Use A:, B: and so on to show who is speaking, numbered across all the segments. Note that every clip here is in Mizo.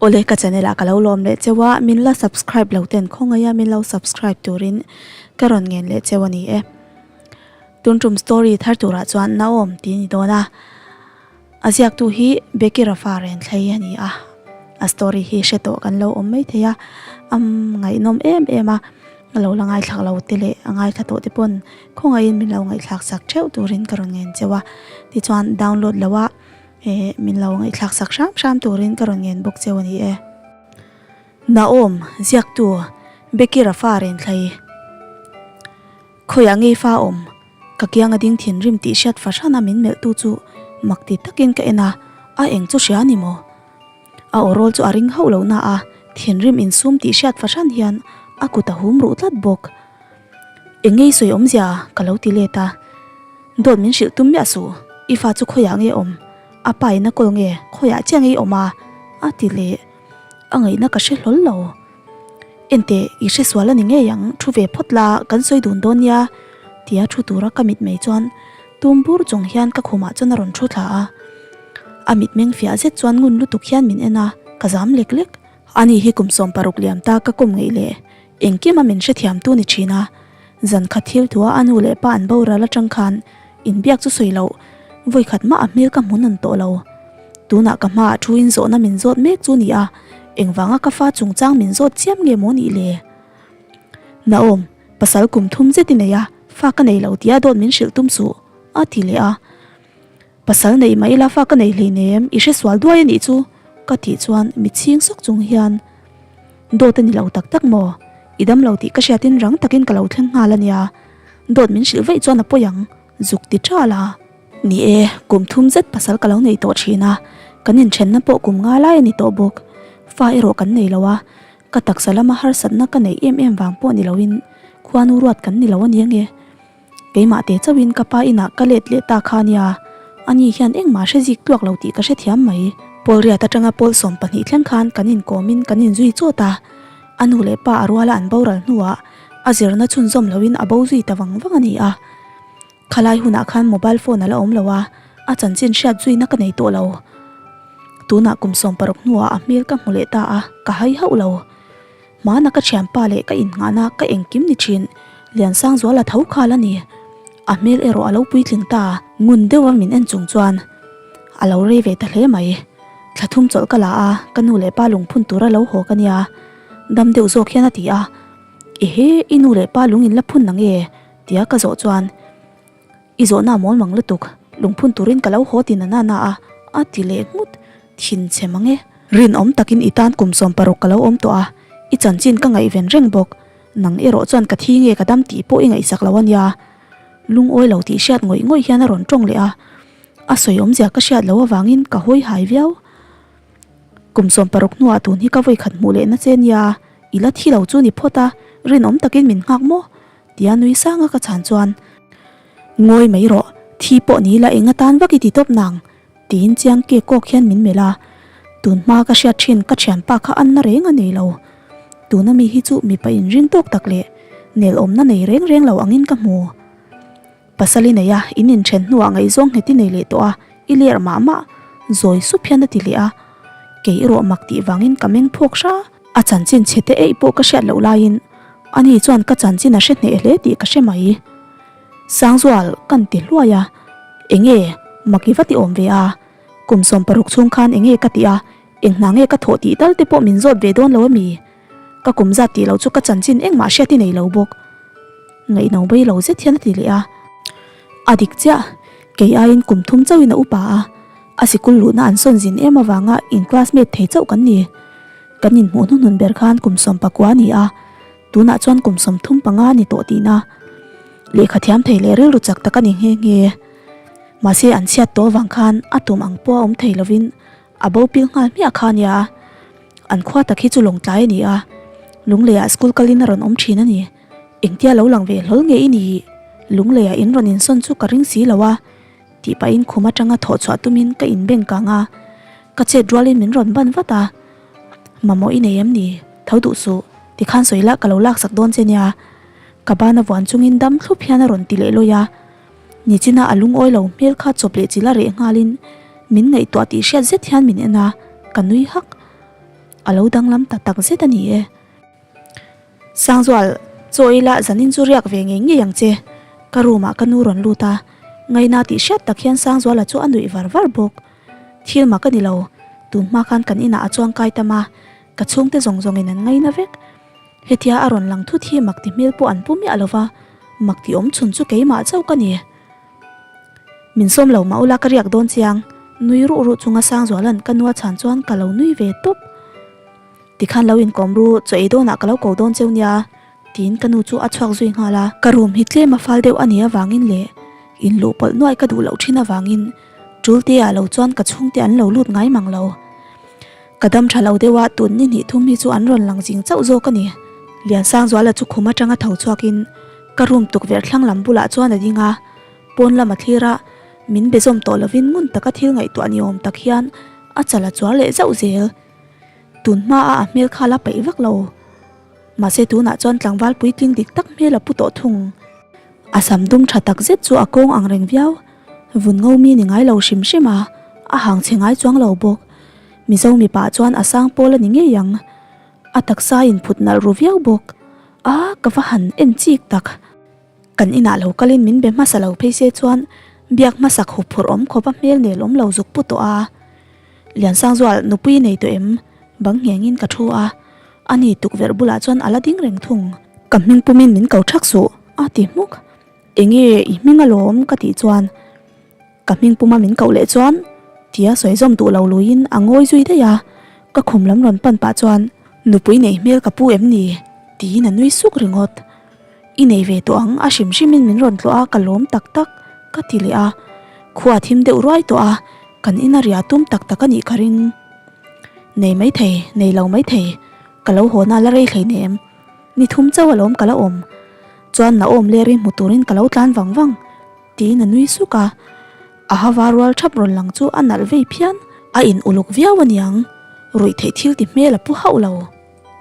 A: Awle ka channel ah ka lo lawm leh cheu a, min la subscribe lo ten khawngaih a min lo subscribe turin ka rawn ngen leh cheu a ni e. Tun tum story thar turah chuan Naom tih a ni dawn a, a ziaktu hi Becky Rafa Renthlei a ni a, a story hi hre tawh kan lo awm mai thei a, a ngaihnawm em em a, a lo la ngaithlak lo te leh a ngaithla tawh te pawn khawngaihin min lo ngaihthlak sak theuh turin ka rawn ngen cheu a, tichuan download lo a. Eh, min lo ngaihthlak sak hram hram turin ka rawn ngen bawk cheu a ni e. Naom, ziaktu, Becky Rafa Renthlei. Khawiah ngei fa awm, ka kianga ding thinrim tih hriat fahrana min melhtu chu mak ti takin ka en a, a eng chu hria ni maw? A aw rawl chu a ring hauh lo na a, thinrim insum tih hriat fahran hian a kut a hum ruh tlat bawk. Eng ngei sawi awmzia ka lo ti let a. Dawt min hrilh tum miah suh, i fa chu khawiah nge awm? A pa in a kawl nge khawiah chiah nge i awm a? a ti leh. A ngaihna ka hre hlawl lo. Enteh, i hre sual a ni ngei ang, thu ve phawt la, kan sawi dun dawn nia, tia thu tura ka mit mai chuan tum bur chung hian ka khumah chuan a rawn thu thla a. A mitmeng fiah zet chuan ngun lutuk hian min en a, ka zam lek lek. Ani hi kum 60 liam ta ka kawm ngeih leh engkima min hrethiamtu ni thin a, zan khat thil thua a nu leh pa an boral atang khan inbiak chu sawi loh vawi khat mah a hmel ka hmu nawn tawh lo. Tunah ka hmaah thu in zawhna min zawt mek chu ni a, engvanga ka fa chungchang min zawt chiam nge maw nih le? Naom, pasal kum thum zet i nei a, fa ka nei lo tia dawt min hrilh tum suh, a ti leh a. Pasal neih mah ila fa ka nei hleinem, i hre sual duai a nih chu, ka tih chuan mit chhing sawk chung hian, Dawt a ni lo tak tak maw? I dam lo tih ka hriatin rang takin ka lo thleng nghal a nia, dawt min hrilh vaih chuan a pawi ang, zuk ti ṭal a. Ni e, kum thum zet pasal ka lo nei tawh ṭhin a, kan inthenna pawh kum nga lai a ni tawh bawk. Fa erawh kan nei lo a, ka taksa lama harsatna ka neih em em vang pawh ni loin khuanu ruat kan ni lo a nia nge. Keimah te chauhin ka pa inah ka let leh ta kha nia, ani hian engmah hre zik tluak lo tih ka hrethiam mai. Pawl riat atanga pawl 12 thleng khan kan inkawmin kan inzui chawt a, a nu leh pa a ruala an boral hnuah a zirna chhunzawm loin a bo zui ta vang vang a ni a. Khalai hunah khan mobile phone a la awm lo a, a chanchin hriat zuina ka nei tawh lo. Tunah kum 60 hnuah a hmel ka hmu leh ta a, ka hai hauh lo. Hmana ka thianpa leh ka innghahna ka engkim ni thin, Liansangzuala tho khal a ni. A hmel erawh a lo puitling ta, ngun deuha min en chung chuan a lo rei ve ta hle mai. Thla thum chawlh ka la a, ka nu leh pa lungphun tura lo haw ka nia, dam deuh zawk hian a ti a. Ehe, i nu leh pa lung in la phun nang e? tia ka zawh chuan I zawhna a mawl mang lutuk, lungphun turin ka lo haw ti na na a, a ti leh nghut thin che mang e. Rinawm takin i tan kum 60 ka lo awm tawh a, i chanchin ka ngaihven reng bawk. Nang erawh chuan ka thi nge ka dam tih pawh i ngaihsak lo a nia. Lungawi lo tih hriat ngawih ngawih hian a rawn tawng leh a, a sawi awmzia ka hriat loh avangin ka hawi hai viau. Kum 60 hnuah tun hi ka vawi khat hmuh leh na che nia, i la thi lo chu ni phawt a, rinawm takin min nghak maw? Tia nui sanga ka chhan chuan, Ngawi mai rawh, thi pawh ni la eng atan vak i ti tawp nang, tiin chiang ke kawk hian min melh a. Tun hma ka hriat thin ka thianpa kha an na reng a nei lo. Tuna mi hi chu mipa inring tawk tak leh nel awmna nei reng reng lo angin ka hmu. Pasal i nei a, in inthen hnuah ngaihzawng nghet i nei leh tawh a, i ler mah mah, zawi sup hian a ti leh a. Kei erawh mak tih vangin ka meng phawk hra. A chanchin chhe te eih pawh ka hriat loh laiin ani chuan ka chanchin a hre hneh hle tih ka hre mai. Sangzual kan ti hluai a, Enge maki va ti awm ve a, kum 60 chhung khan enge ka tih a, eng hna nge ka thawh tih tal te pawh min zawt ve dawn lo ami? Ka kum zat tih loh chu ka chanchin engmah hriat i nei lo bawk. Ngaihno bai lo zet hian a ti leh a. A dik chiah, kei aiin kum thum chauhin a upa a, a sikul luhna an sawn zin em avanga in classmate thei chauh kan ni. Kan inhmuh hnuhnun ber khan kum 19 a ni a, tunah chuan kum 35 a ni tawh tihna. Lehkha thiam thei leh rilru chak tak a ni nghe nghe. Mahse an chhiat tawh avang khan a tum ang pawh a awm thei lovin a bo pil nghal hmiah kha a nia. An khua tak hi chu lawngtlai a ni a, Lungleiah school kalin a rawn awm thin a ni. Engtia lo lang ve hlawl nge i nih? Lungleiah in rawn insawn chu ka ring si lo a. Tih pahin khum atanga thawh chhuah tumin ka inbeng kang a, ka chet rualin min rawn ban vat a. Mamawh i nei em ni? Tho duh suh, tikhan sawi lah ka lo laksak dawn che nia. Ka bana vuan chungin dam thlup hian a rawn ti leh lawi a. Nichina a lungawi lo hmel kha chawp leh chil a reh nghalin min ngaihtuah tih hriat zet hian min en a, ka nui hak. A lo danglam ta tak zet a ni e. Sangzual, chaw ila zanin chu riak ve ngei ngei ang che. Ka room ah ka nu rawn lut a, ngaina tih hriat tak hian Sangzuala chu a nuih var var bawk. Thil mak a ni lo, tun hma khan kan inah a chuangkai tam a, ka chhungte zawng zawngin an ngaina vek. Hetia a rawn lang thut hi mak ti hmel pawh an pu miah lo va, mak ti awm chhun chu keimah chauh ka ni. Min sawm lo mah ula ka riak dawn chiang, nui ruh ruh chunga Sangzuala'n ka nua chhan chuan ka lo nui ve tawp. Tikhan lo inkawm ru, chaw ei dawnah ka lo ko dawn cheu nia, tiin ka nu chu a chhuak zui nghal a. Ka room hi tlem a fal deuh a nih avangin leh in luh pawlh nuai ka duh loh thin avangin tul te ah lo chuan ka chhungte an lo lut ngai mang lo. Ka dam tha lo deuh a, tun ni hnih thum hi chu an rawn lang zing chauh zawk a ni. Liansangzuala chu khum atanga tho chhuakin ka room tukverh thlang lam bulah chuan a ding a, pawn lam a thlir a, min be zawm tawh lovin ngun taka thil ngaihtuah ni awm tak hian a chal a chuar leh zauh zel. Tun hma a a hmel kha la peih vak lo. Mahse tunah chuan tlangval puitling dik tak hmel a pu tawh thung. A sam dum tha tak zet chu a kawng ang reng viau. Vun ngo mi ni ngai lo hrim hrim a, a hang chhe ngai chuang lo bawk. Mizo mipa chuan a sang pawl a ni ngei ang. A taksa in phut nalh ru viau bawk. A, ka va han en chik tak. Kan inah lo kalin min be hmasa lo phei se chuan biak hmasak hup phurh awm khawp a hmel nel awm lo zuk pu tawh a. Liansangzual nupui nei tawh em? Bang nghengin ka thu a, ani tukverh bulah chuan a la ding reng thung. Ka hming pumin min ko thak suh, a ti hmuk. Enge i hming alawm ka tih chuan ka hming puma min koh leh chuan tia sawi zawm duh lo luiin a ngawi zui daih a, ka khum lam rawn pan pah chuan nupui nei hmel ka pu em ni? tiin a nui suk ringawt. I nei ve tawh ang, a hrim hrimin min rawn tlawh a, ka lawm tak tak, ka ti leh a. Khua a thim deuh ruai tawh a, kan ina ria tum tak tak a nih ka ring. Nei mai thei, nei lo mai thei, ka lo haw na la rei hleinem. Ni thum chauh alawm ka la awm. Chuan Naom leri hmu turin ka lo tlan vang vang, tiin a nui suk a. A hava rual thap rawn lang chu a nalh vei phian, a in uluk viau aniang, ruih theih thil ti hmel a pu hauh lo.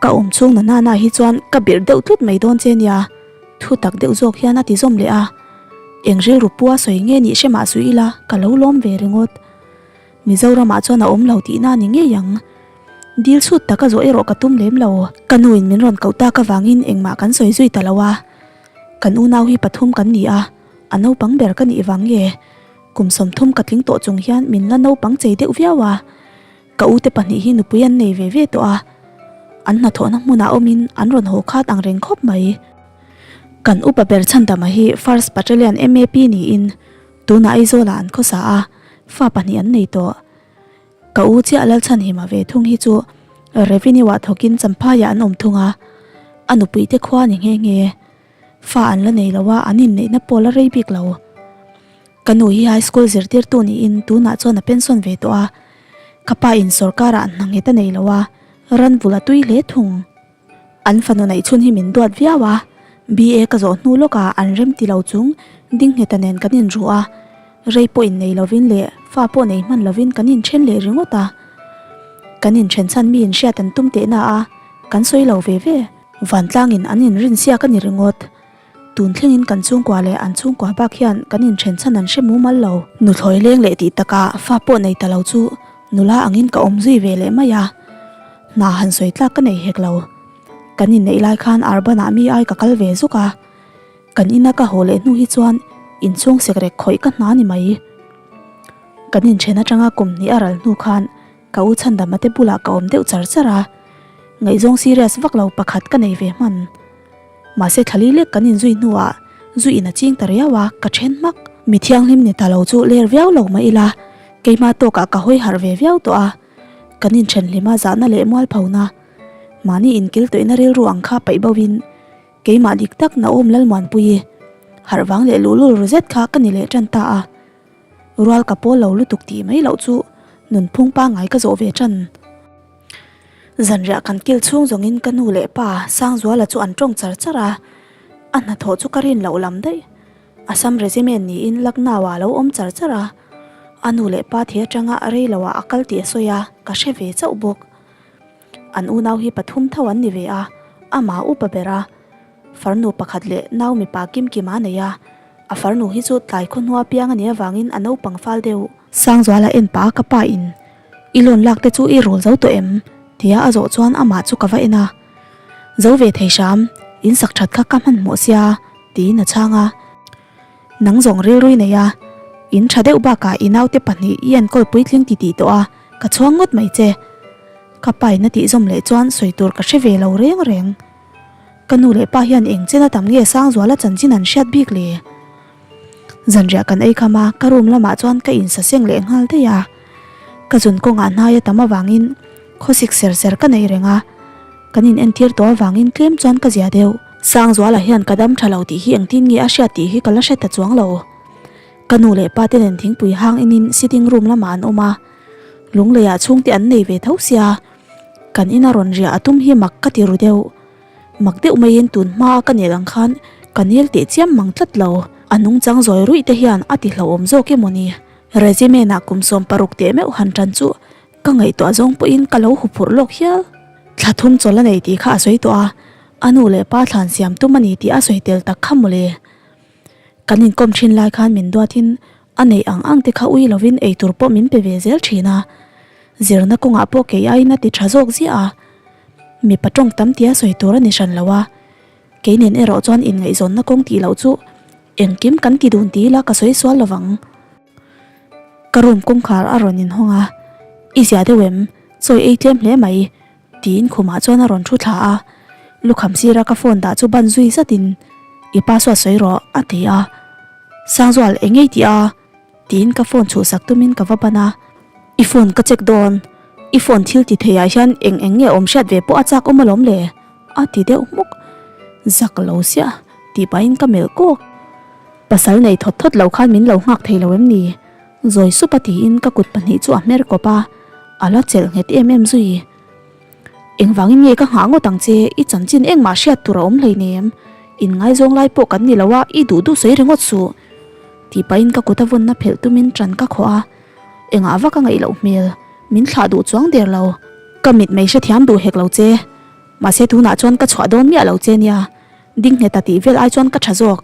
A: Ka awm chhung na nana hi chuan ka birh deuh tlut mai dawn che nia, thu tak deuh zawk hian a ti zawm leh a. Eng rilru pua sawi nge nih hre mah suih ila ka lo lawm ve ringawt. Mizoramah chuan a awm lo tihna a ni ngei ang. Dil chhut taka zawh erawh ka tum lem lo. Ka nuin min rawn koh tak avangin engmah kan sawi zui ta lo a. Kan unau hi pathum kan ni a, a naupang ber ka nih vang nge kum 30 ka tling tawh chung hian min la naupang chei deuh viau a. Ka ute pahnih hi nupui an nei ve ve tawh a, an hnathawhna hmunah awmin an rawn haw khat ang reng khawp mai. Kan upa ber Chhandama hi First Battalion MAP niin tunah Aizawlah an khawsa a, fa pahnih an nei tawh. Ka u chiah Lalchhanhima ve thung hi chu Revenue-ah thawkin Champhaiah an awm thung a, a nupuite khua ni nghe nghe. Fa an la nei lo a, an inneihna pawh la rei bik lo. Ka nu hi high school zirtirtu niin tunah chuan a pension ve tawh a, ka pa in sawrkarah hna nghet a nei lo a, ran vul a tui hle thung. An fanu neih chhun hi min duat viau a, BA ka zawh hnu lawkah an rem ti lo chung ding ngheta nen kan inru a, rei pawh innei lovin leh fa pawh nei hman lovin kan inthen leh ringawt a. Kan inthen chhan mi inhriat an tum tehna a, kan sawi lo ve ve. Vantlangin an inrinsiak a ni ringawt. Tun thlengin kan chhungkua leh an chhungkua bak hian kan inthen chhan an hre mumal lo. Nuthlawi leng leh tih takah fa pawh nei ta lo chu nula angin ka awm zui ve leh mai a. Hna han sawi tlak ka nei hek lo. Kan inneih lai khan Arban-ah mi ai ka kal ve zuk a. Kan ina ka haw leh hnu hi chuan inchhung sekrek khawih ka hna ni mai. Kan inthen atanga kum hnih a ral hnu khan Ka u Chhandama te bulah ka awm deuh char char a, ngaihzawng serious vak lo pakhat ka nei ve hman. Mahse thlali lek kan inzui hnuah zu in a ching ta riau a, ka then hmak. Mi thianghlim ni ta lo chu ler viau lo mah ila, keimah tawkah ka hawi harh ve viau tawh a, kan inthen hlima zahna leh mualphona, mahni inkil tawihna rilru ang kha paih bo in keimah dik tak Naom Lalmuanpuii harh vang leh luhlul ru zet kha ka ni leh tan ta a. Rual ka pawl lo lutuk tih mai loh chu nunphung pangngai ka zawh ve tan. Zanriah kan kil chhung zawngin ka nu leh pa Sangzuala chu an tawng char char a, a hnathawh chu ka rin loh lam daih. Assam Regiment niin Lucknow ah a lo awm char char a, a nu leh pa thi atanga rei loah a kal tih a sawi a, ka hre ve chauh bawk. An unau hi pathum tho an ni ve a, amah upa ber a, farnu pakhat leh nau mipa Kimkima a nei a. A farnu hi chu tlai khaw hnua piang a nih avangin a naupang fal deuh. Sangzuala en pah a ka pa in, I loan lak te chu i rul zo tawh em? Tia a zawh chuan amah chu ka va en a, Zo ve thei hram, in sak that kha ka hmanhmawh sia, tiin a chhang a. Nang zawng rilrui nei a, in tha deuh bakah i naute pahnih i enkawl puitling ti tih tawh a, ka chhuang ngawt mai che. Ka pain a tih zawm leh chuan sawi tur ka hre ve lo reng reng. Ka nu leh pa hian eng chen a tam nge Sangzuala chanchin an hriat bik le? Zanriah kan ei kham a, ka room lamah chuan ka insaseng leh nghal daih a. Ka zun kawngah hnai a tam avangin khawsik ser ser ka nei reng a, kan in entir tawh avangin tlem chuan ka zia deuh. Sangzuala hian ka dam tha lo tih hi engtin nge a hriat tih hi ka la hre ta chuang lo. Ka nu leh pa te nen thingpui hang inin sitting room lamah an awm a, lungleiah chhungte an nei ve tho sia, kan ina rawn riah a tum hi mak ka ti ru deuh. Mak deuh maiin tun hmaa ka nel ang khan ka nel teh chiam mang tlat lo. A nungchang zawi ruih te hian a ti hlauhawm zawk emaw ni? Regimen-ah kum 16 teh meuh han tan chu ka ngaihtuah zawng pawhin ka lo huphurh lawk hial. Thla thum chawl a nei tih kha a sawi tawh a, a nu leh pa thlan siam tum a ni tih a sawi tel tak kha mawle. Kan inkawm thin lai khan min duatin a neih ang ang te kha ui lovin eitur pawh min pe ve zel thin a. Zirna kawngah pawh kei aiin a ti tha zawk ziah a. Mipa tawng tam tia sawi tur a ni hran lo a, kei nen erawh chuan inngaihzawnna kawng tih loh chu engkim kan ti dun ti ila ka sawi sual lo vang. Ka room kawngkhar a rawn inhawng a, I zia deuh em? Chawi ei tlem hle mai, tiin khumah chuan a rawn thu thla a. Lukham sira ka phone dah chu ban zui zatin, I password sawi rawh, a ti a. Sangzual, eng ngei tih a? Tiin ka phone chhuhsak tumin ka va ban a, I phone ka check dawn, i phone thil ti theiah hian eng eng nge awm hriat ve pawh a chak awm alawm le, a ti deuh hmuk. Zak lo siah, tih pahin ka melh kawk. Pasal nei thawt thawt lo khan min lo nghak thei lo em ni? Zawi sup a tiin ka kut pahnih chu a hmer kawp a, a la chelh nghet em em zui. Engvangin nge ka nghah ngawt ang che, i chanchin engmah hriat tur a awm hleinem, inngaizawng lai pawh kan ni lo a, i duh duh sawi ringawt suh. Tih pahin ka kut a vawnna phelh tumin ṭan ka khawh a, engah vak a ngaih loh hmel, min thlah duh chuang der lo. Ka mit mai hrethiam duh hek lo che, mahse tunah chuan ka chhuah dawn miah lo che nia, ding nghet a tih vel ai chuan ka ṭha zawk.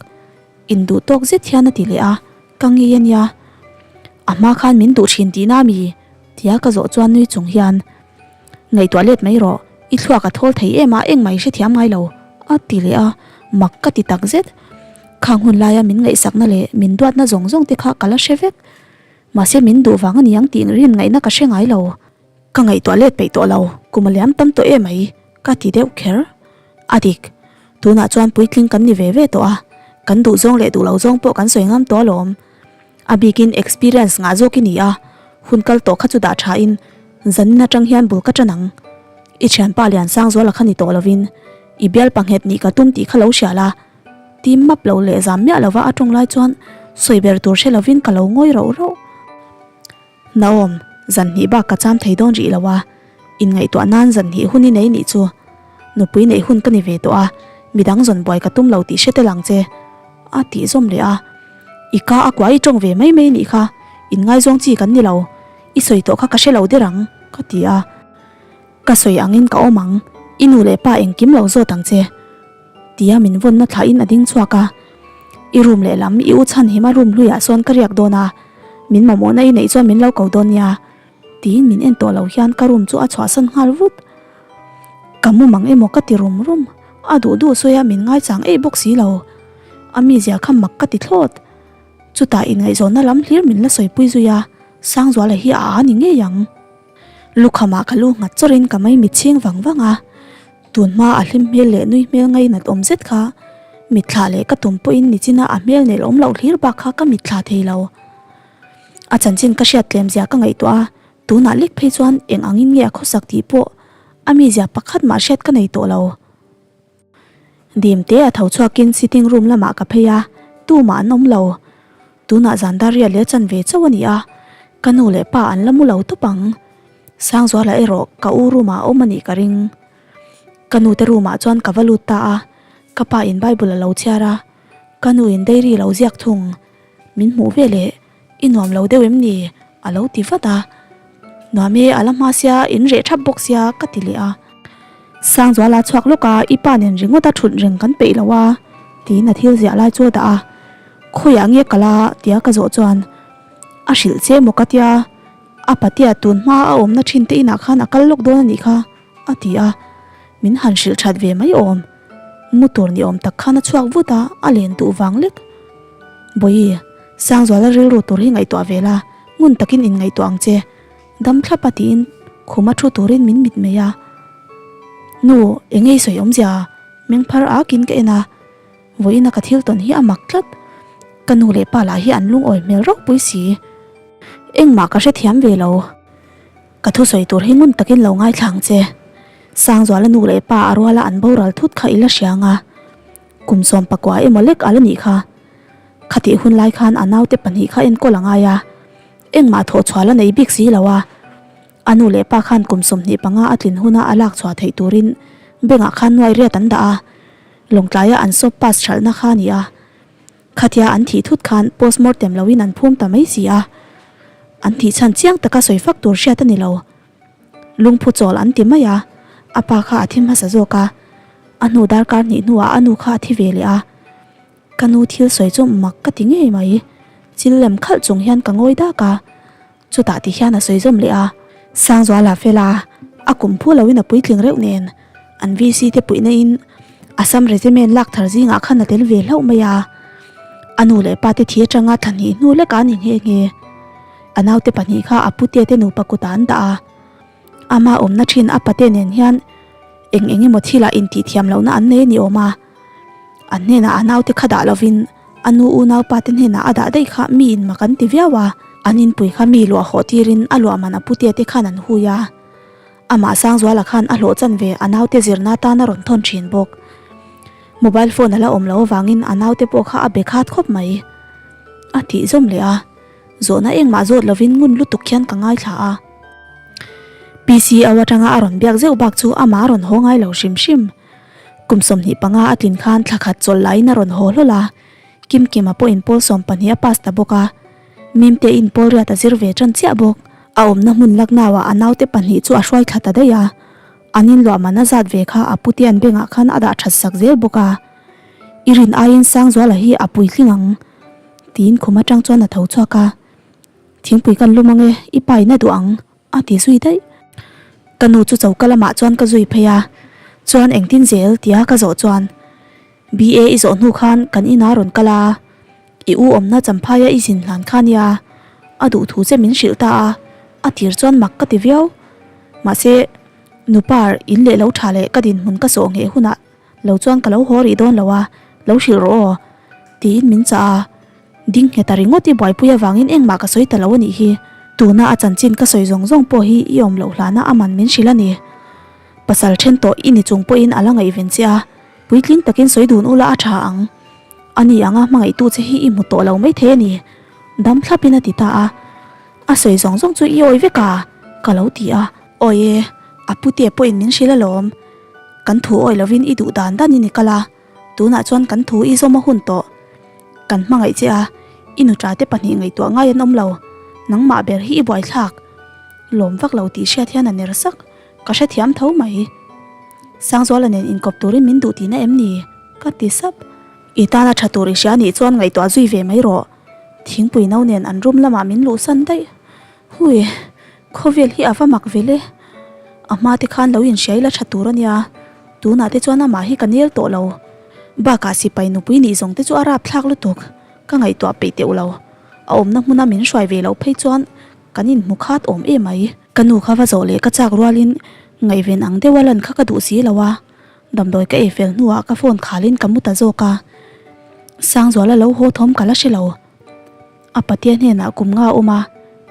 A: Induh tawk zet hian a ti leh a, ka ngei a nia. A hma khan min duh ṭhin tihna mi? Tia ka zawh chuan nui chung hian, Ngaihtuah let mai rawh, i thluak a thawl thei em a, engmah i hrethiam ngai lo, a ti leh a, mak ka ti tak zet. Khang hun laia min ngaihsakna leh min duatna zawng zawng te kha ka la hre vek. Mahse min duh vang a ni ang tih rin ngaihna ka hre ngai lo. Ka ngaihtuah let peih tawh lo, kum a liam tam tawh em mai, ka ti deuh kher. A dik, tunah chuan puitling kan ni ve ve tawh a, kan duh zawng leh duh lo zawng pawh kan sawi ngam tawh alawm. A bikin experience ngah zawk i ni a, hun kal tawh kha chu dah tha in zanin atang hian bul ka tan ang. I thianpa Liansangzuala kha ni tawh lovin i bial panghet nih ka tum tih kha lo hria la. Tim map lo leh zam miah lova a tawng lai chuan sawi ber tur hre lovin ka lo ngawi rauh rauh. Naom, zan hnih bak ka cham thei dawn rih lo a, inngaihtuah nan zan hnih hun i nei nih chu. Nupui neih hun ka ni ve tawh a, midang zawn buai ka tum lo tih hre tel ang che, a tih zawm leh a. I ka a kuah i tawng ve mai mai nih kha, inngaizawng chi kan ni lo, i sawi tawh kha ka hre lo der ang, ka ti a. Ka sawi angin ka awm ang, i nu leh pa engkim lo zawt ang che. Tia min vawnna thlahin a ding chhuak a, I room lehlam i u chhan hima room hluiah sawn ka riak dawn a, min mamawhna i neih chuan min lo ko dawn nia, tiin min en tawh lo hian ka room chu a chhuahsan nghal vut. Ka mu mang emaw ka ti rum rum, a duh duh sawi a min ngaichang eih bawk si lo. A mizia kha mak ka ti thlawt. Chutah inngaihzawnna lam hlir min la sawipui zui a, Sangzuala hi a a ni ngei ang. Lukhamah ka lu nghat chawrin ka mai mitchhing vang vang a, tun hma a hlim hmel leh nui hmel ngainat awm zet kha mitthla leh ka tum pawhin nichina a hmel nel awm loh hlir bak kha ka mitthla thei lo. A chanchin ka hriat tlem zia ka ngaihtuah a, tunah lek phei chuan eng angin nge a khawsak tih pawh a mizia pakhat mah hriat ka nei tawh lo. Dim te a tho chhuakin sitting room lamah ka phei a, tumah an awm lo. Tunah zan dar riat leh chan ve chauh a ni a, ka nu leh pa an la mu lo tawp ang. Sangzuala erawh ka u room ah a awm a nih ka ring. Ka nu te room ah chuan ka va lut ta a, ka pa in bible a lo chhiar a, ka nu in diary lo ziak thung. Min hmuh ve leh. I nuam lo deuh em ni? A lo ti vat a. Nuam e, a la hma sia, in reh thap bawk sia, ka ti leh a. Sangzuala chhuak lawk a, i pa nen ringawt a thut reng kan peih lo a, tiin a thil ziah lai chu a dah a. Khawiah nge ka la? tia ka zawh chuan, A hrilh che maw ka tia, a patea tun hma a awmna thin te inah khan a kal lawk dawn a nih kha. A ti a, min han hrilh that ve mai awm. Mu tur ni awm tak khan a chhuak vut a, a len duh vang lek. Bawihi, Sangzuala rilru tur hi ngaihtuah ve la, ngun takin inngaihtuah ang che. Dam thlap a tiin khuma thu turin min mit mai a. Nu, eng ei sawi awmzia? Meng phar akin ka en a, vawiina ka thil tawn hi a mak tlat. Ka nu leh pa lah hi an lungawi hmel ropui si. Engmah ka hrethiam ve lo. Ka thusawi tur hi ngun takin lo ngaithla ang che. Sangzuala nu leh pa a ruala an boral thut kha i la hria ang a. Kum 19 emaw lek a la nih kha. Khatih hun lai khan a naute pahnih kha enkawl a ngai a. Engmah thawh chhuah la nei bik si lo a. A nu leh pa khan kum 25 a tlin huna a lak chhuah theih turin bank ah khan nuai riat an dah a. Lawngtlaia an sawp pass hralhna kha a ni a. Khatia an thih thut khan postmortem loin an phum ta mai si a. An thih chhan chiang taka sawi fak tur hriat a ni lo. Lungphu chawl an ti mai a, a pa kha a thi hmasa zawk a. A hnu darkar hnih hnuah a nu kha a thi ve leh a. Ka nu thil sawi chu mak ka ti ngei mai. Chil lem khalh chung hian ka ngawi dak a. Chutah ti hian a sawi zawm leh a. Sangzuala fel a, a kum phu loin a puitling reuh nen an VC te puihna in Assam Regiment lak thar zingah khan a tel ve hlauh mai a. A nu leh pa te thi atanga thla hnih hnu lek a ni nghe nghe. A naute pahnih kha a pute te nupa kutah an dah a. Ama awmna thin a pate nen hian eng eng emaw thilah intihthiam lohna an nei a ni awm a. An hnenah a naute kha dah lovin a nu unaupa te hnenah a dah daih kha mi in mak an ti viau a. An inpui kha mi luah hawh tirin a luah man a putea te khan an hui a. Amah Sangzuala khan a hlawh chan ve a naute zirna tan a rawn thawn thin bawk. Mobile phone a la awm loh avangin a naute pawh kha a be khat khawp mai. A tih zawm leh a. Zawhna engmah zawt lovin ngun lutuk hian ka ngaithla a. PCO atanga a rawn biak zeuh bak chu amah a rawn haw ngai lo hrim hrim. Kum 25 a tlin khan thla khat chawlh laiin a rawn haw hlawl a. Kimkima pawhin pawl 12 a pass ta bawk a. Mimte in pawl riat a zir ve tan chiah bawk. A awmna hmun Lucknow-ah a naute pahnih chu a hruai thla ta daih a. An inluah man a zat ve kha a putian bengah khan a dah that sak zel bawk a. I rin aiin Sangzuala hi a puitling ang. Tiin khum atang chuan a tho chhuak a, Thingpui kan lum ange, i pa in a duh ang, a ti zui daih. Ka nu chu choka lamah chuan ka zui phei a, chuan engtin zel tia ka zawh chuan, BA i zawh hnu khan kan inah rawn kal a, i u awmna champhaia i zin hlan kha nia, a duh thu che min hrilh ta a, a tir chuan mak ka ti viau. Mahse, nupar in leh lo tha leh ka dinhmun ka sawh ngheh hunah Lo chuan ka lo haw rih dawn lo a, lo hrilh rawh aw, tiin min chah a. Ding nghet a ringawt i buaipui avangin engmah ka sawi ta lo a nih hi. Tuna a chanchin ka sawi zawng zawng pawh hi i awm loh hlana a man min hrilh a ni. Pasal then tawh i ni chung pawhin a la ngaihven che a, puitling takin sawi dun ula a tha ang. A ni anga hmangaihtu che hi i hmu tawh lo maithei a ni, dam thlapin a ti ta a. A sawi zawng zawng chu i awi vek a, ka lo ti a. Awi e, a pute pawhin min hrilh alawm. Kan thu awi lovin i duh dan danin i kal a, tunah chuan kan thu i zawm a hun tawh. Kan hmangaih che a, i nuṭa te pahnih ngaihtuah ngai an awm lo, nangmah ber hi i buaithlak. Lawm vak lo tih hriat hian a ner sak, ka hrethiam tho mai. Sangzuala nen inkawp turin min duh tihna em ni? Ka ti sap. I tana tha tur i hria nih chuan ngaihtuah zui ve mai rawh. Thingpui no nen an room lamah min luhsan daih. Hui, khawvel hi a va mak vel e. A hma te khan lo inhria ila tha tur a nia, tunah te chuan amah hi ka nel tawh lo. Bakah sipai nupui nih zawng te chu a rapthlak lutuk, ka ngaihtuah peih teuh lo. A awmna hmuna min hruai ve loh phei chuan kan inhmu khat awm em mai. Ka nu kha va zawh leh ka chak rualin ngaihven ang deuha lan kha ka duh si lo a, damdawi ka ei fel hnuah ka phone khalin ka mu ta zawk a. Sangzuala lo haw thawm ka la hre lo. A patea hnenah kum nga a awm a,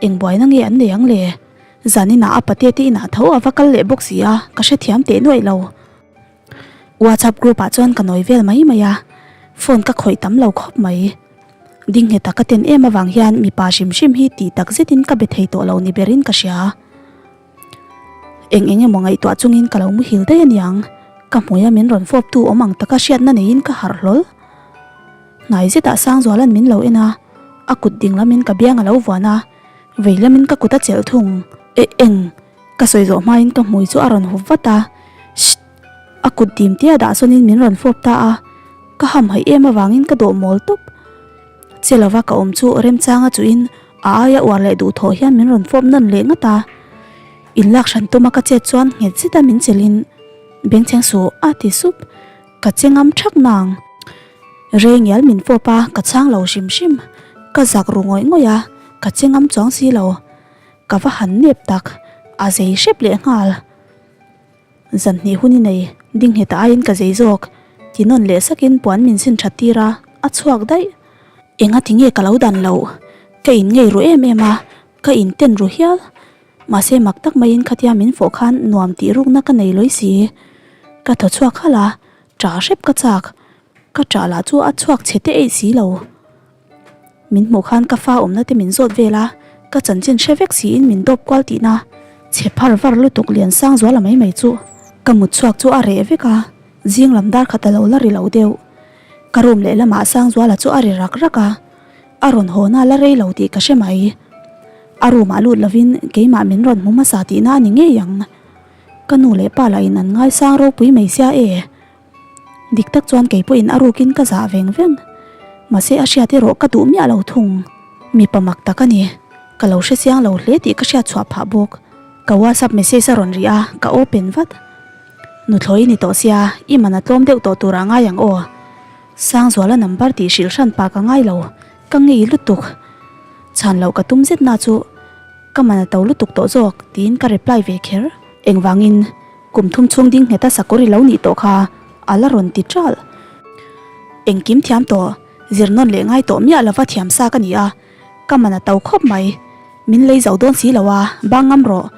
A: eng buaina nge an nei ang le? Zaninah a patea te inah tho a va kal leh bawk si a, ka hrethiam teh nuaih lo. WhatsApp group ah chuan ka nawi vel mai mai a, phone ka khawih tam lo khawp mai. Ding ngheta ka ten em avang hian mipa hrim hrim hi tih tak zetin ka be thei tawh lo ni berin ka hria. Eng eng emaw ngaihtuah chungin ka lo muhil daih a niang, ka hmuia min rawn fawp tu awm ang taka hriatna neiin ka harh hlawl. Hnai zetah Sangzuala'n min lo en a, a kut ding lamin ka biang a lo vuan a, vei lamin ka kut a chelh thung. E eng, ka sawi zawh hmain ka hmui chu a rawn hup vat a, Shh! A kut dim tia dah sawnin min rawn fawp ta a, ka hamhaih em avangin ka dawh mawl tawp. Che lova ka awm chu remchanga chuhin a aia uar leh duhthawh hian min rawn fawp nawn leh ngat a. Inlak hran tuma ka chet chuan nghet zeta min chelhin bengchheng suh a ti sup. Ka che ngam thak nang. Rei ngial min fawp a, ka chhang lo hrim hrim. Ka zak ru ngawih ngawih a, ka che ngam chuang si lo. Ka va han nep tak, a zei hrep leh nghal. Zan hnih hun i nei, ding nghet aiin ka zei zawk. Ti nawn leh sakin puan min sin that tir a, a chhuak daih. Enga ti nge ka lo dan loh? Ka in ngei ru em em a, ka in ten ru hial. Mahse mak tak maiin khatia min fawh khan nuam tih rukna ka nei lawi si. Ka thaw chhuak halh a, ṭah hrep ka chak. Ka ṭah lah chu a chhuak chhe te eih si lo. Min hmuh khan ka fa awmna te min zawt vel a, ka chanchin hre vek siin min dawp kual tihna chhe phar var lutuk lian sang zuala mai mai chu. Ka mut chhuak chu a reh vek a, zing lam dar khat a lo la ri lo deuh. Ka room lehlamah Sangzuala chu a ri rak rak a, a rawn haw na la rei lo tih ka hre mai. A room ah lut lovin keimah min rawn hmu hmasa tihna a ni ngei ang. Ka nu leh pa lah in an ngaisang ropui mai sia e. Dik tak chuan kei pawhin a rukin ka zah veng veng. Mahse a hriat erawh ka duh miah lo thung. Mipa mak tak a ni. Ka lo hre chiang lo hle tih ka hriat chhuah phah bawk. Ka WhatsApp message a rawn ri a, ka open vat. Nuthlawi i ni tawh sia, i man a tlawm deuh tawh tur a ngai ang aw. Sangzuala number tih hrilh hran pa ka ngai lo, ka ngei lutuk. Chhan loh ka tum zet na chu ka man a to lutuk tawh zawk tiin ka reply ve kher. Engvangin kum thum chhung ding ngheta sakawr i lo nih tawh kha a la rawn ti ṭalh. Engkim thiam tawh, zir nawn leh ngai tawh miah lova thiam sa ka ni a, ka man a to khawp mai. Min lei zo dawn si lo a, bang ngam rawh.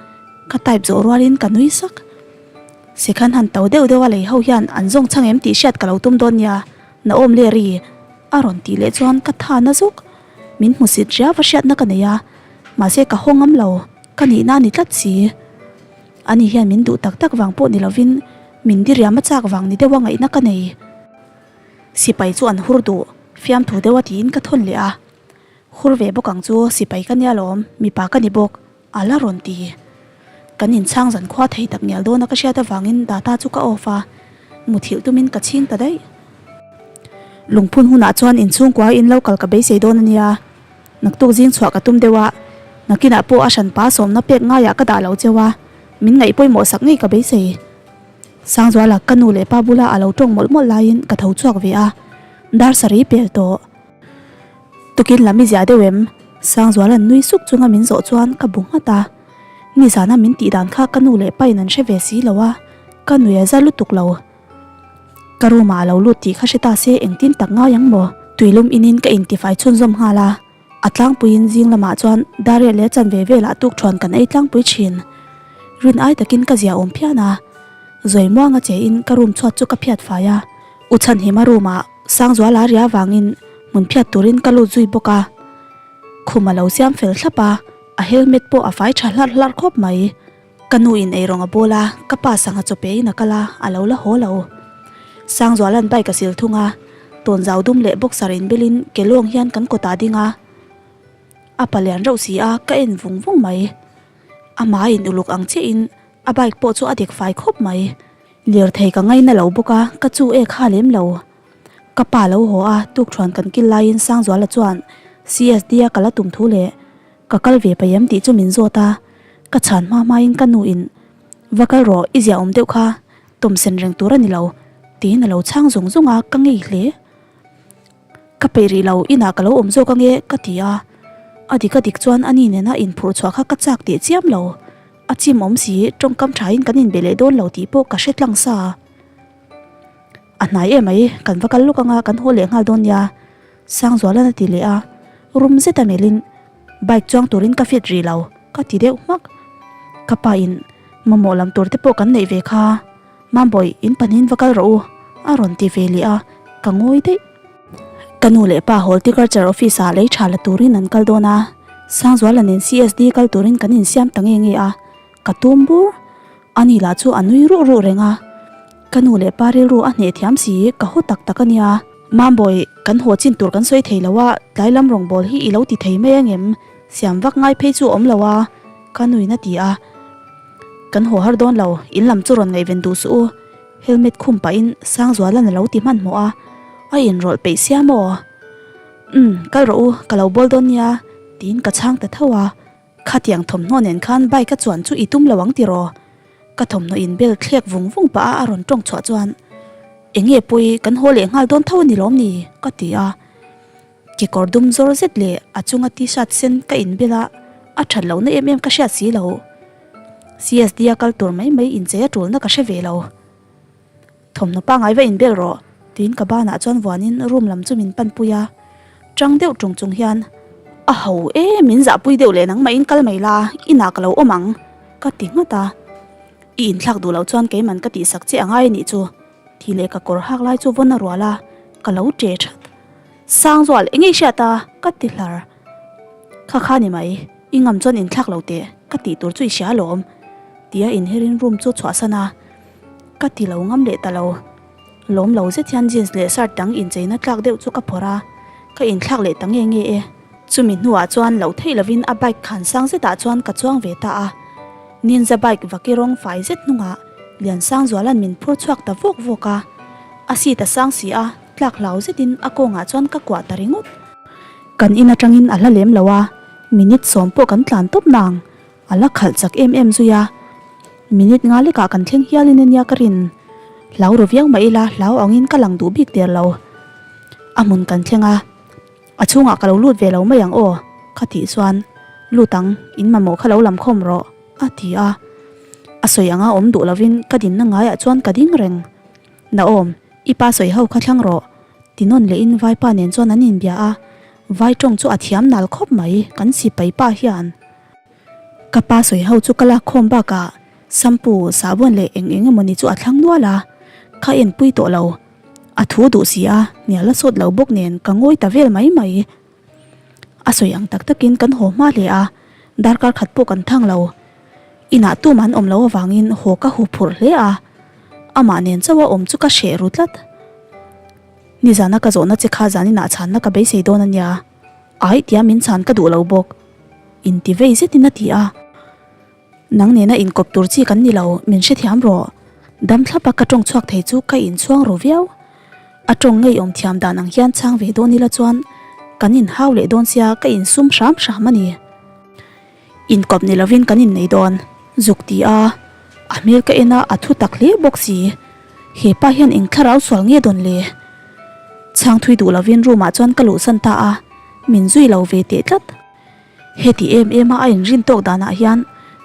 A: Ka type zawh rualin ka nui sak. Sikhan han to deuh deuh a lei ho hian an zawng chhang em tih hriat ka lo tum dawn nia, Naom leh ri a rawn tih leh chuan ka tha na zuk. Min hmusit riau a hriatna ka nei a, mahse ka haw ngam lo, ka nihna a ni tlat si. Ani hian min duh tak tak vang pawh ni lovin min diriam a chak vang ni deuh a ngaihna ka nei. Sipai chu an hur duh, fiamthu deuh a tiin ka thawn leh a. Hur ve bawk ang chu, sipai ka nia lawm, mipa ka ni bawk, a la rawn ti. Kan inchhang zan khua thei tak ngial dawn a ka hriat avangin data chu ka off a, muthilh tumin ka chhing ta daih. Lungphun hunah chuan inchhungkua in lo kal ka beisei dawn a nia, naktuk zing chhuah ka tum deuh a, nakinah pawh a hranpa sawmna pek ngaiah ka dah lo cheu a, min ngaih pawimawh sak ngei ka beisei. Sangzuala ka nu leh pa bula a lo tawng mawlh mawlh laiin ka tho chhuak ve a, dar sarih pel tawh. Tukin lam i ziah deuh em? Sangzuala'n nui suk chunga min zawh chuan ka bu nghat a. Nizana min tih dan kha ka nu leh pain an hre ve si lo a, ka nui a za lutuk lo. Ka room ah a lo lut tih kha hre ta se engtin tak ngai ang maw? Tuilum inin ka intifai chhunzawm nghal a, a tlangpuiin zing lamah chuan Dariah leh chanve velah tukṭhuan kan ei tlangpui ṭhin. Rin ai takin ka zia awm phian a, zawi muanga che in ka room chhuat chu ka phiat fai a, U Chhanhima room ah Sangzuala ria vangin hmun phiat turin ka lut zui bawk a, khum a lo siam fel thlap a, a helmet pawh a fai tha hlarh hlarh khawp mai. Ka nu in eirawng a bawl a, ka pa sangha chaw pe in a kal a, a lo la haw lo. Sangzuala'n bike a sil thung a, tawnzau dum leh boxer inbelin ke lawng hian kan kawtah a ding a, a palian reuh si a, ka en vung vung mai. Amah a in uluk ang chiahin a bike pawh chu a dek fai khawp mai. Lirthei ka ngaina lo bawk a, ka chu e kha lem lo. Ka pa lo haw a, tukṭhuan kan kil laiin Sangzuala chuan CSD a kal a tum thu leh ka kal ve paih em tih chu min zawt a, ka chhan hma hmain ka nu in va kal rawh i ziahawm deuh kha tawmsen reng tur a ni lo tiin a lo chhang zung zung a, ka ngei hle. Ka peih rih lo, inah ka lo awm zawk ange ka ti a, a dik a dik chuan ani nena inphurh chhuah kha ka chak teh chiam lo. A chim awm si, tawngkam thain kan inbe leh dawn lo tih pawh ka hre tlang sa. A hnai em mai, kan va kal lawk anga kan haw leh nghal dawn nia, Sangzualan a ti leh a, rum zet a melhin bike chuang turin ka fit rih lo, ka ti deuh hmak. Ka pa in mamawh lam tur te pawh kan neih ve kha, Mambawi in pahnihin va kal rawh u, a rawn ti ve leh a, ka ngawi daih. Ka nu leh pa Horticulture Office ah lei tha la turin an kal dawn a, Sangzuala nen CSD kal turin kan insiam ta nge nge a, ka tum bur. Ani lah chu a nui ruh ruh reng a, ka nu leh pa rilru a hneh thiam si, ka haw tak tak a nia. Mambawi, kan haw chin tur kan sawi thei lo a, tlai lam rawngbâwl hi i lo ti thei mai angem? Siam vak ngai phei chu awm lo a, ka nuin a ti a. Kan haw har dawn lo, in lam chu rawn ngaihven duh suh u. Helmet khum pahin Sangzuala'n a lo ti hmanhmawh a, a inrawlh peih sia maw? Umm, kal rawh u, ka lo bawl dawn nia, tiin ka chhang ta tho a. Khatiang thawmhnaw nen khan bike a chuan chu i tum lo ang tiraw? Ka thawmhnaw in bel thlek vung vung pah a a rawn tawng chhuah chuan, Enge pawi, kan haw leh nghal dawn tho a ni lawm ni? ka ti a. Kekawr dum zawr zet leh a chunga t-shirt sen ka inbel a, a that lohna em em ka hriat si lo. CSD a kal tur mai mai inchei a tulna ka hre ve lo. Thawmhnaw pangngai va inbel rawh, tiin ka banah chuan vuanin room lam chu min panpui a. Tang deuh tung chung hian, A ho e, min zahpui deuh leh nangmahin kal mai la, inah ka lo awm ang, ka ti nghat a. I inthlak duh loh chuan keiman ka tihsak che angai a nih chu, tih leh ka kawr hak lai chu vawn a rual a, ka lo ṭe ṭhat. Sangzual, eng nge i hriat a? ka ti hlar. Kha kha ni mai, i ngam chuan inthlak lo teh, ka tih tur chu i hria alawm, tia inherin room chu chhuahsan a. Ka ti lo ngam leh ta lo. Lawm lo zet hian jeans leh shirt dang incheina tlak deuh chu ka phawrh a, ka inthlak leh ta nge nge e. Chumi hnuah chuan loh theih lovin a bike khan sang zetah chuan ka chuang ve ta a. Ninja bike vaki rawng fai zet hnungah Liansangzuala'n min phur chhuak ta vawk vawk a. A seat a sang si a, tlak hlau zetin a kawngah chuan ka kuah ta ringawt. Kan in atangin a hla lem lo a, minute sawm pawh kan tlan tawp nang. A la khalh chak em em zui a, minute nga lekah kan thleng hialin ania ka rin. Hlau ru viau mah ila hlau angin ka lang duh bik der lo. A hmun kan thleng a, a chhungah ka lo lut ve lo mai ang aw, ka tih chuan, Lut ang, in mamawh kha lo lam khawm rawh, a ti a. A sawi anga awm duh lovin ka dinna ngaiah chuan ka ding reng. Naawm, i pa sawi ho kha thlang rawh, ti nawn lehin vaipa nen chuan an inbia a, vai tawng chu a thiam nal khawp mai kan sipai pa hian. Ka pa sawi ho chu ka lak khawm bakah shampoo, sahbawn leh eng eng emawni chu a thlang nual a, ka enpui tawh lo. A thu duh si a, hnial a sawt lo bawk nen ka ngawi ta vel mai mai. A sawi ang tak takin kan haw hma hle a, darkar khat pawh kan thang lo. Inah tum an awm lo avangin haw ka hu phurh hle a, amah nen chauha awm chu ka hreh ru tlat. Nizana ka zawhna che kha zaninah chhanna ka beisei dawn a nia. Aih tia min chhan ka duh lo bawk. Inti vei zetin a ti a. Nang nena inkawp tur chi kan ni lo, min hrethiam rawh. Dam thlapa ka tawng chhuak thei chu ka inchhuang ru viau. A tawng ngeiawm thiam dan ang hian chhang ve dawn ila chuan kan inhau leh dawn sia ka insum hram hram a ni. Inkawp ni lovin kan innei dawn, zuk ti a. A hmel ka en a, a thu tak hle bawk si. He pa hian eng thlarau sual nge dawn le? Chhang thui duh lovin room ah chuan ka luhsan ta a, min zui lo ve teh tlat. Heti em em a a inrin tawk danah hian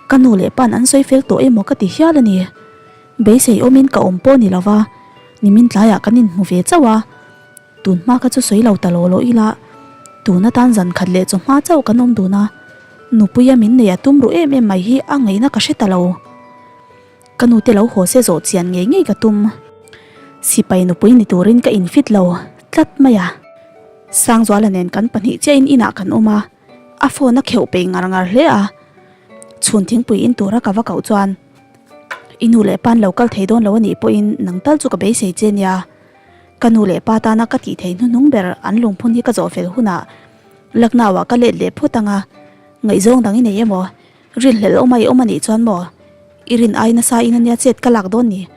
A: ka nu leh pa'n an sawi fel tawh emaw ka ti hial a ni. Beisei awmin ka awm pawh ni lova, nimin tlaiah kan inhmu ve chauh a, tun hma kha chu sawi lo ta law law ila, tun atan zan khat leh chawhma chauh kan awm dun a, nupuia min nei a tum ruh em em mai hi a ngaihna ka hre ta lo. Ka nute lo haw se zawh chian ngei ngei ka tum. Sipai nupui ni turin ka infit lo tlat mai a. Sangzuala nen kan pahnih chiahin inah kan awm a, a phone a kheuh peih ngar ngar hle a. Chhun thingpui in tura ka va koh chuan, I nu leh pa'n lo kal thei dawn lo a nih pawhin nang tal chu ka beisei che nia. Ka nu leh pa tana ka tih theih hnuhnung ber an lungphun hi ka zawh fel hunah Lucknow ah ka let leh phawt ang a, ngaihzawng dang i nei emaw? Rinhlelh awm a i awm a nih chuan maw? I rin ai nasa in ania chet ka lak dawn ni?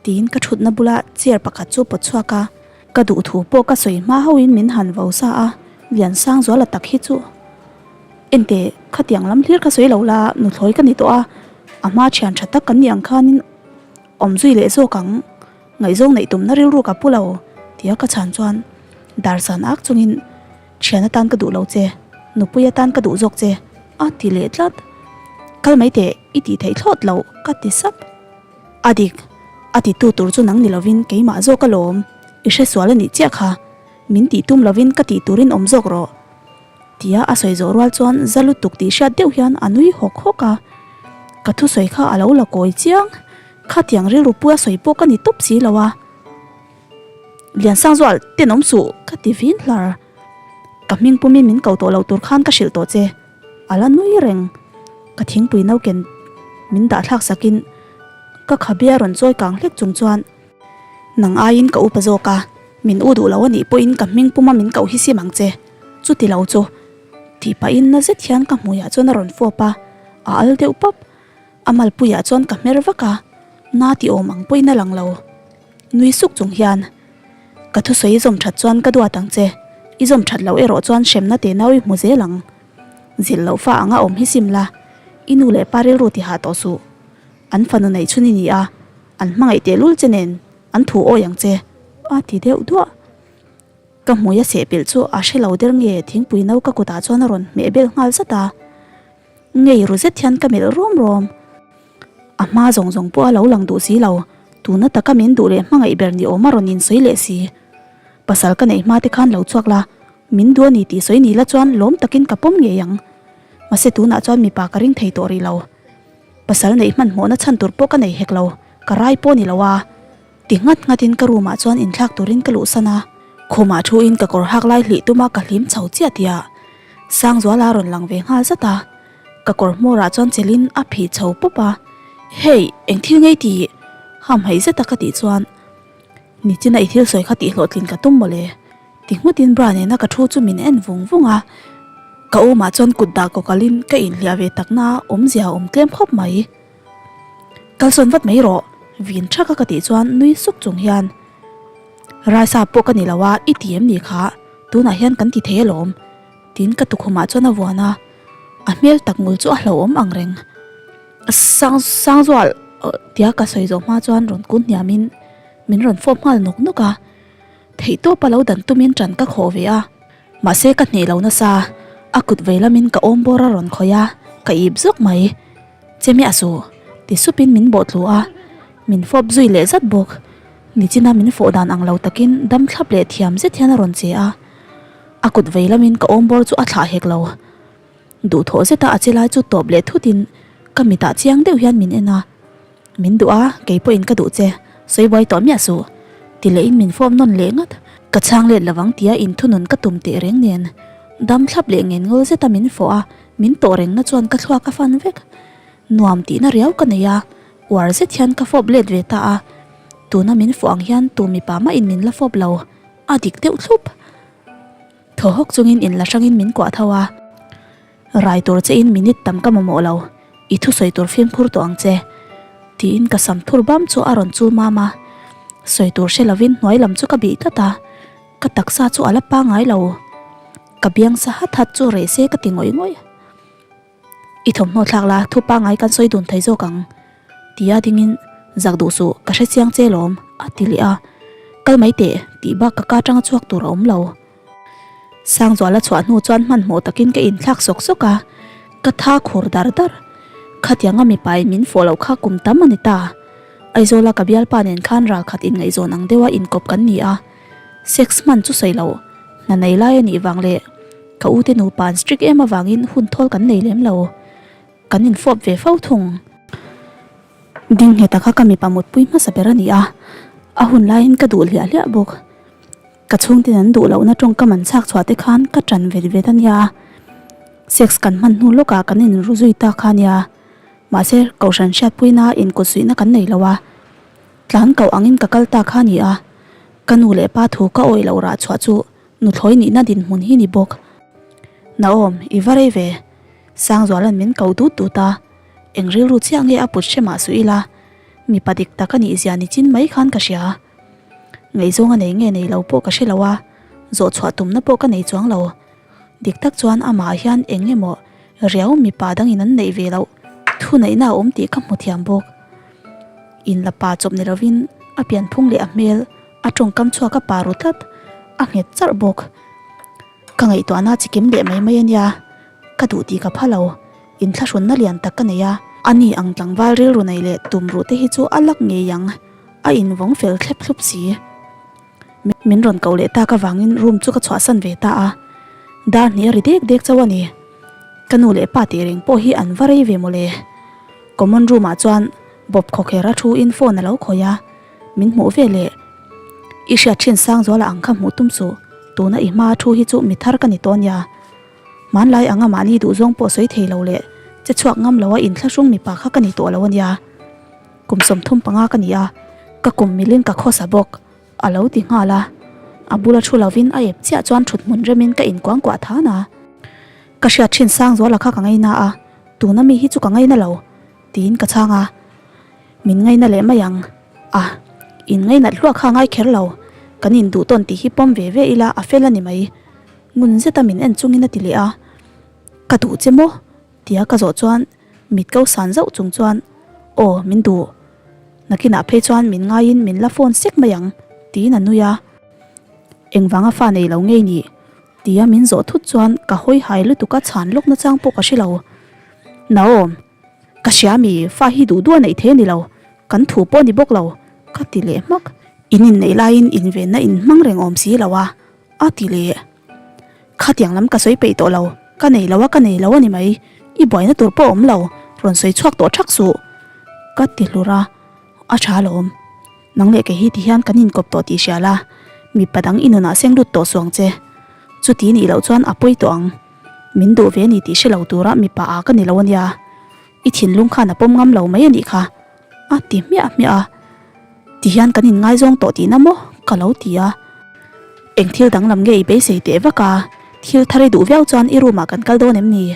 A: Tiin ka thutna bula chair pakhat chu pawt chhuak a, ka duh thu pawh ka sawi hma hauhin min han vo sa a, Liansangzuala tak hi chu Enteh, khatiang lam hlir kha sawi lo la, nuthlawi ka ni tawh a, a hma thian tha tak kan nih ang khanin awm zui leh zawk ang, ngaihzawng neih tumna rilru ka pu lo, tia ka chhan chuan dar san ak chungin Thian atan ka duh lo che, nupui atan ka duh zawk che, a ti leh tlat. Kal mai teh, i tih theih thlawt loh, ka ti sap. A dik, a ti tu tur chu nang ni lovin keimah zawk alawm, i hre sual a nih chiah kha, min tih tum lovin ka tih turin awm zawk rawh. Tia a sawi zawh rual chuan za lutuk tih hriat deuh hian a nui hawk hawk a. Ka thusawi kha a lo la kawi chiang, khatiang rilru pui a sawi pawh ka ni tawp si lo a. Liansangzual, tenawm suh, ka ti vin hlar. Ka hming pumin min ko tawh lo tur khan ka hrilh tawh che. A la nui reng. Ka thingpui nauken min dah thlak sakin ka khabia rawn chawi kang hlek chung chuan, Nang aiin ka upa zawk a, min u duh lo a nih pawhin ka hming puma min koh hi sim ang che. Chuti lo chu. Tih pahin na zet hian ka hmuiah chuan a rawn fawp a, a al deuh pap. A malpuiah chuan ka hmer vak a, na ti awm ang pawhin a lang lo. Nui suk chung hian, Ka thusawi i zawm that chuan ka duat ang che, i zawm that loh erawh chuan hremna te nau i hmu zel ang. Zilh loh fa anga awm hi sim la, i nu leh pa rilru ti hah tawh suh. An fanu neih chhun i ni a, an hmangaih tehlul che nen an thu awi ang che, a ti deuh duah. Ka hmui a sehpilh chu a hre lo der nge thingpui no ka kutah chuan a rawn hmeh bel nghal zat a. Ngei ru zet hian ka melh rawm rawm. A hma zawng zawng pawh a lo lang duh si lo, tuna taka min duh leh hmangaih ber ni awm a rawn insawi leh si. Pasal ka neih hma te khan lo chhuak la, min duh a ni tih sawi ni la chuan lawm takin ka pawm ngei ang. Mahse tunah chuan mipa ka ring thei tawh rih lo. Pasal neih hmanhmawhna chhan tur pawh ka nei hek lo, ka rai pawh ni lo a. Ti nghat nghatin ka room ah chuan inthlak turin ka luhsan a, khumah thu in ka kawr hak lai hlih tuma ka hlim chho chiah tih ah Sangzuala a rawn lang ve nghal zat a, ka kawr hmawr ah chuan chelin a phih chho pawp a, Hey, eng thil ngei tih? Hamhaih zeta ka tih chuan Nichina i thil sawi kha tih hlawhtlin ka tum mawle ti nghutin bra nena ka thu chu min en vung vung a, ka awmah chuan kut dah kawkalin ka inhliah ve takna awmzia a awm tlem khawp mai. Kalsawn vat mai rawh, vin thak a ka tih chuan nui suk chung hian Raisa pawh ka ni lo a, i ti em ni kha, tunah hian kan ti thei alawm tiin ka tukhumah chuan a vuan a, a hmel tak ngul chu a hlauhawm ang reng. Sang Sangzual tia ka sawi zawh hma chuan rawn kun hniamin min rawn fawp nghal nawk nawk a, theihtawpa lo dan tumin ṭan ka khawh ve a. Mahse ka hneh lo nasa, a kut vei lamin ka awm bawr a rawn khawih a, ka ip zawk mai. Che miah suh, ti supin min bawh tlu a, min fawp zui leh zat bawk. Nichina min fawh dan ang lo takin dam thlap leh thiam zet hian a rawn che a, a kut vei lamin ka awm bawr chu a thlah hek lo. Duhthawh zeta a che lai chu tawp leh thutin ka mitah chiang deuh hian min en a. Min duh a, kei pawhin ka duh che, sawi buai tawh miah suh, ti lehin min fawm nawn leh ngat. Ka chhang let lovang tia inthunun ka tum teh reng nen, dam thlap leh ngen ngawl zeta min fawh a, min tawh rengna chuan ka thluak a fan vek. Nuam tihna riau ka nei a, uar zet hian ka fawp let ve ta a, tuna min fawh ang hian tu mipa mahin min la fawp lo, a dik deuh thlup. Thaw hawk chungin inla hrangin min kuah tho a, Rai tur che in minute tam ka mamawh lo, i thusawi tur fimkhur tawh ang che, tiin ka sam thur bam chu a rawn chul mam a, sawi tur hre lovin hnuai lam chu ka bih tlat a, ka taksa chu a la pangai lo, ka biang sa hat hat chu reh se ka ti ngawih ngawih. I thawmhnaw thlak la, thu pangai kan sawi dun thei zawk ang, tia dingin zak duh suh, ka hre chiang che lawm, a ti leh a, kal mai teh, tih bak ka ka atanga chhuak tur a awm lo. Sangzuala chhuah hnu chuan hmanhmawh takin ka inthlak sawk sawk a, ka tha khur dar dar. Khatianga mipain min fawh loh kha kum tam a ni ta. Aizawla ka bialpa nen khan ralkhat inngaihzawn ang deuha inkawp kan ni a, sex hman chu sawi loh, hna nei lai a nih vang leh ka ute nupa an strict em avangin hun thawl kan nei lem lo. Kan infawp ve fo thung. Ding ngheta kha ka mipa mutpui hmasa ber a ni a, a hun laiin ka duh hliah hliah bawk. Ka chhungten an duh lohna tawngkam an chhak chhuah te khan ka ṭan vet vet a nia. Sex kan hman hnu lawkah kan inru zui ta kha a nia. Mahse, Kohhran hriatpuina inkutsuihna kan nei lo a. Tlan koh angin ka kal ta kha a ni a. Ka nu leh pa thu ka awih loh rah chhuah chu nuthlawi nihna dinhmun hi ni bawk. Naom, i va rei ve. Sangzuala'n min ko dut dut a. Eng rilru chiah nge a put hre mah suh ila. Mipa dik tak a nih zia ni chin mai khan ka hria. Ngaihzawng a nei nge nei lo pawh ka hre lo a, zawh chhuah tumna pawh ka nei chuang lo. Dik tak chuan amah hian eng emaw riau mipa dangin an neih ve loh thuneihna a awm tih ka hmu thiam bawk. Inla pa chawp ni lovin a pianphung leh a hmel a tawngkam chhuak a pa ru tlat, a nghet charh bawk. Ka ngaihtuahna chi kim leh mai mai a nia, ka duh tih ka pha lo. Inthlahrunna lian tak ka nei a, ani ang tlangval rilru nei leh tumruh te hi chu a lak ngei ang. A invawng fel thlep thlup si. Min rawn koh leh tak avangin room chu ka chhuahsan ve ta a. Dar hnih a ri dek dek chauh a ni. Ka nu leh pa tih reng pawh hi an va rei ve mawle. Common room ah chuan Bob khawkher a thu in phone a lo khawih a. Min hmuh ve leh. I hriat thin Sangzuala ang kha hmuh tum suh. Tuna i hma a thu hi chu mi thar ka ni tawh nia. Hmanlai anga mahni duhzawng pawh sawi thei lo leh che chhuak ngam lo a inthlahrung mipa kha ka ni tawh lo a nia. Kum 35 ka ni a, ka kum milin ka khawsa bawk, a lo ti nghal a. A bula thu lovin a ep chiah chuan thut hmun remin ka inkuangkuah than a. Ka hriat thin Sangzuala kha ka ngaina a, tuna mi hi chu ka ngaina lo, tiin ka chhang a. Min ngaina leh mai ang a, in ngainat hluah kha a ngai kher lo, kan induh tawn tih hi pawm ve ve ila a fel a ni mai, ngun zeta min en chungin a ti leh a. Ka duh che maw? Tia ka zawh chuan mit ko san zauh chung chuan, Aw, min duh. Nakinah phei chuan min ngaiin min la phone sek mai ang, tiin a nui a. Engvanga fa nei lo ngei nih? Tia min zawh thut chuan ka hawi hai lutuk a chhan lawk nachang pawh ka hre lo. Naom, ka hria mi, fa hi duh duh a neih thei a ni lo, kan thu pawh a ni bawk lo, ka ti leh hmak. In inneih laiin invenna in hmang reng awm si lo a, a ti leh. Khatiang lam ka sawi peih tawh lo, ka nei lo a ka nei lo a ni mai, i buaina tur pawh a awm lo, rawn sawi chhuak tawh thak suh, ka ti hlur a, a tha alawm. Nang leh kei hi ti hian kan inkawp tawh tih hria la, mipa dang i nunah seng lut tawh suang che. Chuti nih loh chuan a pawi tawh ang. Min duh ve a ni tih hre lo tura mipa a ka ni lo a nia. I thinlung khan a pawm ngam lo mai a nih kha, a ti hmiah hmiah a. Ti hian kan inngaizawng tawh tihna maw? ka lo ti a. Eng thil danglam nge i beisei teh vak a? Thil thar i duh viau chuan i room ah kan kal dawn em ni?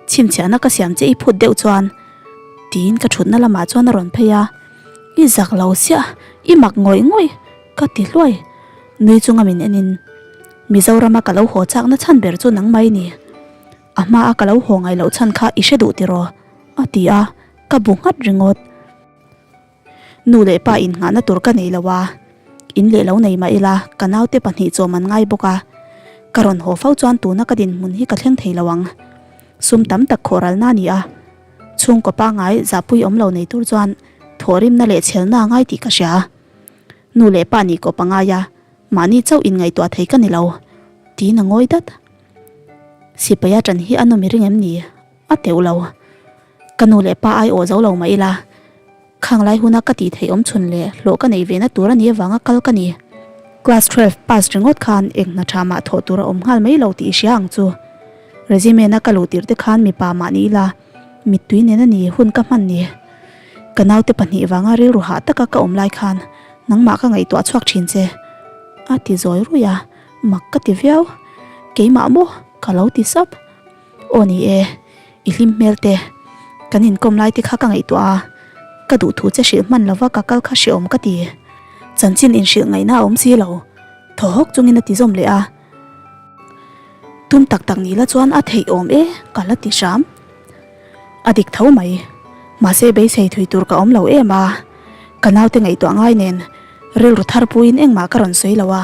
A: Chhimchhiahna ka siam che i phut deuh chuan tiin ka thutna lamah chuan a rawn phei a. I zak lo siah, i mak ngawih ngawih ka ti hluai. Nui chunga min enin Mizorama ka lo haw chakna chhan ber chu nangmah i ni. A hmaa ka lo haw ngaih loh chhan kha i hre duh tiraw? a ti a, ka bu nghat ringawt. Nu leh pa innghahna tur ka nei lo a, in leh lo nei mah ila ka naute pahnih chawm an ngai bawk a, ka rawn haw fo chuan tuna ka dinhmun hi ka thleng thei lo ang. Sum tam tak khawhralna a ni a, chhungkaw pangngai zahpui awm lo nei tur chuan thawhrimna leh chhelna a ngai tih ka hria. Nu leh pa nih kawp a ngai a, mahni chauh inngaihtuah thei ka ni lo, tiin a ngawi dat. Sipai a ṭan hi a nawm i ring em ni? A teuh lo. Ka nu leh pa ai awh zo lo mah ila, khang lai huna ka tih theih awm chhun leh hlawh ka neih vena tur a nih avanga kal ka ni. Class twelve pass ringawt khan eng hna tha mah thawh tur a awm nghal mai lo tih i hria ang chu. Resume na ka luh tirh te khan mipa mah ni ila, mittui nen a ni hun ka hman ni. Ka naute pahnih vanga rilru hah taka ka awm lai khan nangmah ka ngaihtuah chhuak thin che. A ti zawi ruih a, mak ka ti viau. Keimah maw? Ka lo ti sap. Aw ni e, i hlim hmel te, kan inkawm lai te kha ka ngaihtuah a, ka duhthu che hrilh hman lova ka kal kha hreawm ka ti. Chanchin inhrilh ngaihna a awm si lo, thaw hawk chungin a ti zawm leh a. Tum tak tak ni la chuan a theih awm e, ka la ti hram. A dik tho mai, mahse beisei thui tur ka awm lo em a, ka naute ngaihtuah ngai nen rilru thar puiin engmah ka rawn sawi lo a.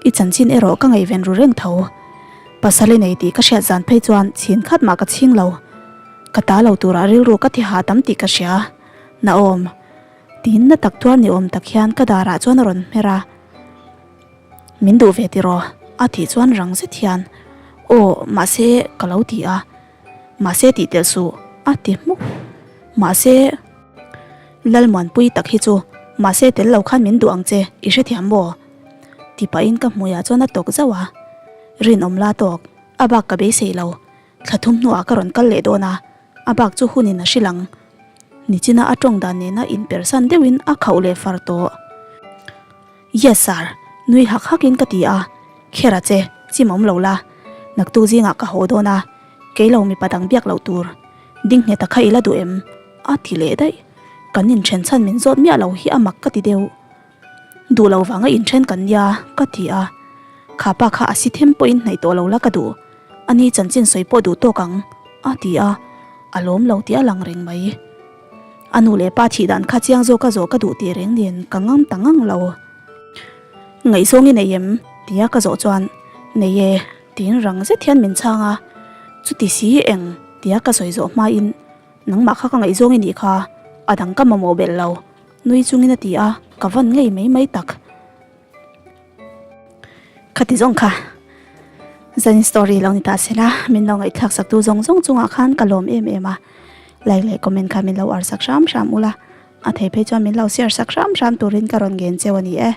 A: I chanchin erawh ka ngaihven ru reng tho. Pasal i nei tih ka hriat zan phei chuan chhin khat mah ka chhing lo. Ka ta lo turah rilru ka ti hah tam tih ka hria. Naawm. Tiin na tak tuar ni awm tak hian ka darah chuan a rawn hmer a. Min duh ve tiraw? A tih chuan rang zet hian, Aw, mahse ka lo ti a. Mahse tih telh suh, a ti hmuk. Mahse. Lalmuanpui tak hi chu mahse tel lo khan min duh ang che, i hrethiam maw? Ti pahin ka hmuiah chuan a tawk zauh a. Rinawm la tawk, a bak ka beisei lo. Thla thum hnuah ka rawn kal leh dawn a, a bak chu hunin a hrilh ang. Nichina a tawng dan nena inpersan deuhin a khauh leh far tawh. Yes sir, nui hak hakin ka ti a, Khera che, chim awm lo la, naktuk zingah ka haw dawn a, kei lo mipa dang biak loh tur, ding nghet a kha i la duh em? a ti leh daih. Kan inthen chhan min zawt miah lo hi a mak ka ti deuh. Duh lo vanga inthen kan nia ka ti a, kha pa kha a si them pawhin hnaih tawh lo la ka duh, ani chanchin sawi pawh duh tawk ang a ti a, a lawm lo tih a lang reng mai. A nu leh pa thih dan kha chiang zawk a zawh ka duh tih reng nen ka ngam ta ngang lo. Ngaihzawng i nei em? tia ka zawh chuan Nei e tiin rang zet hian min chhang a, chuti si eng tia ka sawi zawh hmain nangmah kha ka ngaihzawng i nih kha, a dang ka mamawh belh lo nui chungin a ti a, ka van ngei mai mai tak. Khati zawng kha Zanin story lo ni ta se la, min lo ngaihthlak sak tu zawng zawng chungah khan ka lawm em em a, like leh comment kha min lo ar sak hram hram ula, a thei phei chuan min lo share sak hram hram turin ka rawn ngen cheu a ni e.